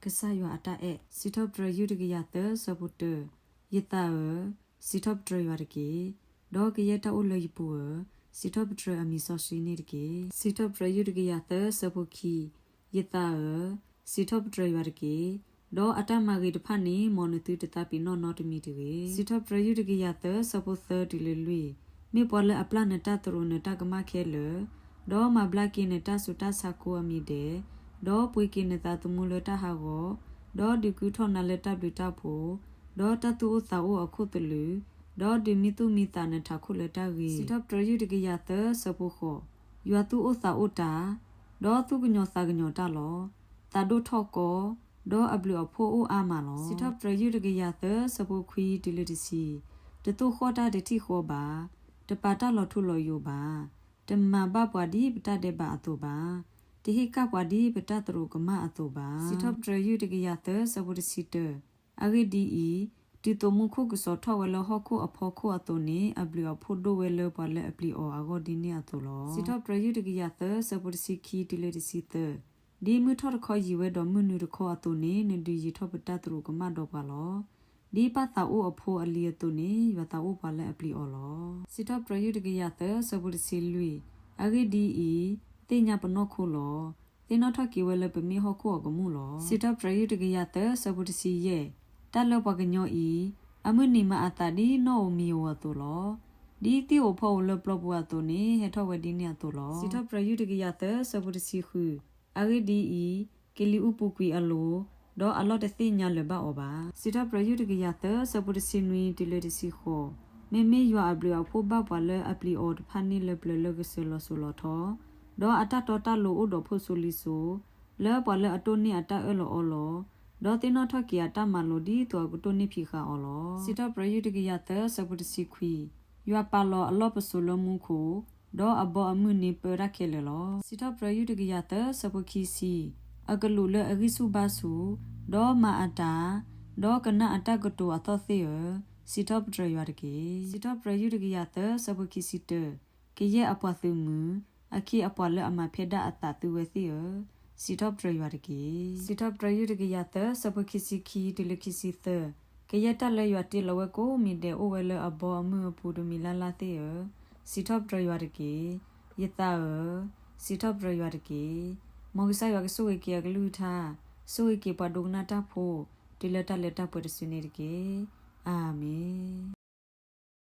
ကစၢ်ယွၤအတၢ်အဲၣ်. စံးထီၣ်ပတြၢၤယုၢ်တကယၤသၢ ဆၢဖိတၢ, ယသးဧၢ, စံးထီၣ်ပတြၢၤယွၤတက့ၢ်. ဒီးကယဲၢ်တၢ်အိၣ်လၢယပူၤဧၢ, စံးထီၣ်ပတြၢၤအမံၤစီဆှံန့ၣ်တက့ၢ်. စံးထီၣ်ပတြၢၤယုၢ်တကယၤသၢ ဆၢဖိခံ, ယသးဧၢ, စံးထီၣ်ပတြၢၤယွၤတက့ၢ်. ဒီးအတၢ်မၤဂ့ၤတဖၣ်န့ၣ် မ်နသုတသးပ့ၤနီၣ်နီတမံၤတဂ့ၤ. စံးထီၣ်ပတြၢၤယုၢ်တကယၤသၢ ဆၢဖိသၢတုၤလၢလွံၢ်, မ့ၢ်ပှၤလၢအပျၢ်နတၢ်သရူးနတၢ်ကမၣ်ခဲလၢာ်, ဒီးမၤဘျါက့ၤနတၢ်ဆူးတၢ်ဆါကိးအမံၤဒဲး, ဒီးပှ့ၤက့ၤနသးသမူလၢတၢ်ဟးဂီၤ, ဒီးဒုးကုၢ်ထီၣ်နၤလၢတၢ်ဘျုးတၢ်ဖှိၣ်, ဒီးတၢ်သူၣ်အိၣ်သးအိၣ်အခိၣ်သလုး, ဒီးဒုးမံသူၣ်မံသးနထးခိၣ်လၢတၢ်ဂ့ၤ. စံးထီၣ်ပတြၢၤယုၢ်တကယၤသၢ ဆၢဖိဃိး, ယွၤသူၣ်အိၣ်သးအိၣ်တၢ်, ဒီးသူၣ်ကညီၤသးကညီၤတၢ်လီၤ. သးဒိၣ်ထီၣ်ကီ, ဒီးအဘျုးအဖှိၣ်အိၣ်အါမးလီၤ. စံးထီၣ်ပတြၢၤယုၢ်တကယၤသၢ ဆၢဖိခွံတုၤလၢတဆံ, တသိၣ်ဃီၣ်တၢ်တထံၣ်ဃီဘၣ်, တပာ်တၢ်လီၤထူလီၤယိာ်ဘၣ်, တမၤဘၣ်ပှၤဒ်ပတၢ်ဒဲးဘးအသိးဘၣ်, တဟ့ၣ်ကၣ်ပှၤဒ်ပတၢ်သရူးကမၣ်အသိးဘၣ်. စံးထီၣ်ပတြၢၤယုၢ်တကယၤသၢ ဆၢဖိတဆံတၢ, အဂ့ၢ်ဒ်အံၤ, တုၤသိးမူခိၣ်ကစီၤထီၣ်ဝဲလၢဟီၣ်ခိၣ်အဖီခိၣ်အသိးန့ၣ် အဘျုးအဖှိၣ်ဒိၣ်ဝဲလၢပှၤလၢအပျံၤအီၤအဂီၢ်ဒ်န့ၣ်အသိးလီၤ. စံးထီၣ်ပတြၢၤယုၢ်တကယၤသၢ ဆၢဖိတဆံခံတုၤလၢတဆံသၢ, ဒ်မုၢ်ထီၣ်တခီယံၤဝဲဒီးမုၢ်နုာ်တခီအသိးန့ၣ် နဒုးယံၤထီၣ်ပတၢ်သရူးကမၣ်ဒီးပှၤလီၤ. ဒ်ပၢ်သးအိၣ်အဖိအလံၤအသိးန့ၣ် ယွၤသးအိၣ်ပှၤလၢအပျံၤအီၤလီၤ. စံးထီၣ်ပတြၢၤယုၢ်တကယၤသၢ ဆၢဖိတဆံလွံၢ်, အဂ့ၢ်ဒ်အံၤ, သ့ၣ်ညါပနီၢ်ခိလီၤ. သ့ၣ်နီၣ်ထီၣ်က့ၤဝဲလၢပမ့ၢ်ဟီၣ်ခိၣ်အကမူၣ်လီၤ. စံးထီၣ်ပတြၢၤယုၢ်တကယၤသၢ ဆၢဖိတဆံယဲၢ်, တၢ်လၢပှၤကညီအံၤ, အမုၢ်နံၤမၤအသးဒ်နီၣ်ဧိၤမံၤဧိၤအသိးလီၤ. ဒ်သ့ၣ်ဧိၤဖီဧိၤလၢပျီပူၤအသိးန့ၣ် ဟဲထီၣ်ဝဲဒ်န့ၣ်အသိးလီၤ. စံးထီၣ်ပတြၢၤယုၢ်တကယၤသၢ ဆၢဖိတဆံဃု, အဂ့ၢ်ဒ်အံၤ, ကလံၤအူပူၤကွံာ်အလိၤ, ဒီးအလီၢ်တသ့ၣ်ညါလၢၤဘၣ်အီၤဘၣ်. စံးထီၣ်ပတြၢၤယုၢ်တကယၤသၢ ဆၢဖိတဆံနွံတုၤလၢတဆံဃိး, မ့မ့ၢ်ယွၤအဘျုးအဖှိၣ်ဘၣ်ပှၤလၢအပျံၤအီၤတဖၣ်န့ၣ်လၢပျၢၤလၢကစၢၤလီၤစိၤလီၤထီ, ဒီးအတၢ်တီတၢ်လိၤအိၣ်ဒီးဖိစိၤလံၤစိၤ, လၢပှၤလၢအတိၢ်န့ၢ်အတၢ်အၢၣ်လီၤအီလီၤ, ဒီးသ့ၣ်နီၣ်ထီၣ်က့ၤအတၢ်မၤလိာ်ဒ်သိးအကတိၢ်န့ၢ်ဖံးဃာ်အီၤလီၤ. စံးထီၣ်ပတြၢၤယုၢ်တကယၤသၢ ဆၢဖိတဆံခွံ, ယွၤပာ်လီၤအလီၢ်ပစိာ်လၢမူခိၣ်, ဒီးအဘီအမုၢ်န့ၣ်ပၢတၢ်ခဲလၢာ်လီၤ. စံးထီၣ်ပတြၢၤယုၢ်တကယၤသၢ ဆၢဖိခံဆံ, အကလူးလၢအဂံၢ်ဆူၣ်ဘါဆူၣ်, ဒီးမၤအတၢ်, ဒီးကနၣ်အတၢ်ကတိၤအသီၣ်သ့ၣ်ဧၢ, စံးထီၣ်ပတြၢၤယွၤတက့ၢ်. စံးထီၣ်ပတြၢၤယုၢ်တကယၤသၢ ဆၢဖိခံဆံတၢ, ကယဲၢ်အပှၤသုးမုၢ်, အခ့အပှၤလၢအမၤဖဲဒၣ်အသးသုဝဲသ့ၣ်ဧၢ, စံးထီၣ်ပတြၢၤယွၤတက့ၢ်. စံးထီၣ်ပတြၢၤယုၢ်တကယၤသၢ ဆၢဖိခံဆံခံတုၤလၢခံဆံသၢ, ကယဲၢ်တၢ်လၢယွၤတ့လီၤဝဲကိးမံၤဒဲးအိၣ်ဝဲလၢအဘီအမုၢ်အပူၤတမံၤလၢ်လၢ်သ့ၣ်ဧၢ, စံးထီၣ်ပတြၢၤယွၤတက့ၢ်. ယသးဧၢ, စံးထီၣ်ပတြၢၤယွၤတက့ၢ်. မ်ကစၢ်ယွၤကဆိၣ်ဂ့ၤက့ၤအကလုၢ်ကထါ, ဆိၣ်ဂ့ၤက့ၤပှၤဒိကနၣ်တၢ်ဖိ, တုၤလၢတၢ်လၢတၢ်ပှဲၤတစုန့ၣ်တက့ၢ်. အၤမ့ၣ်.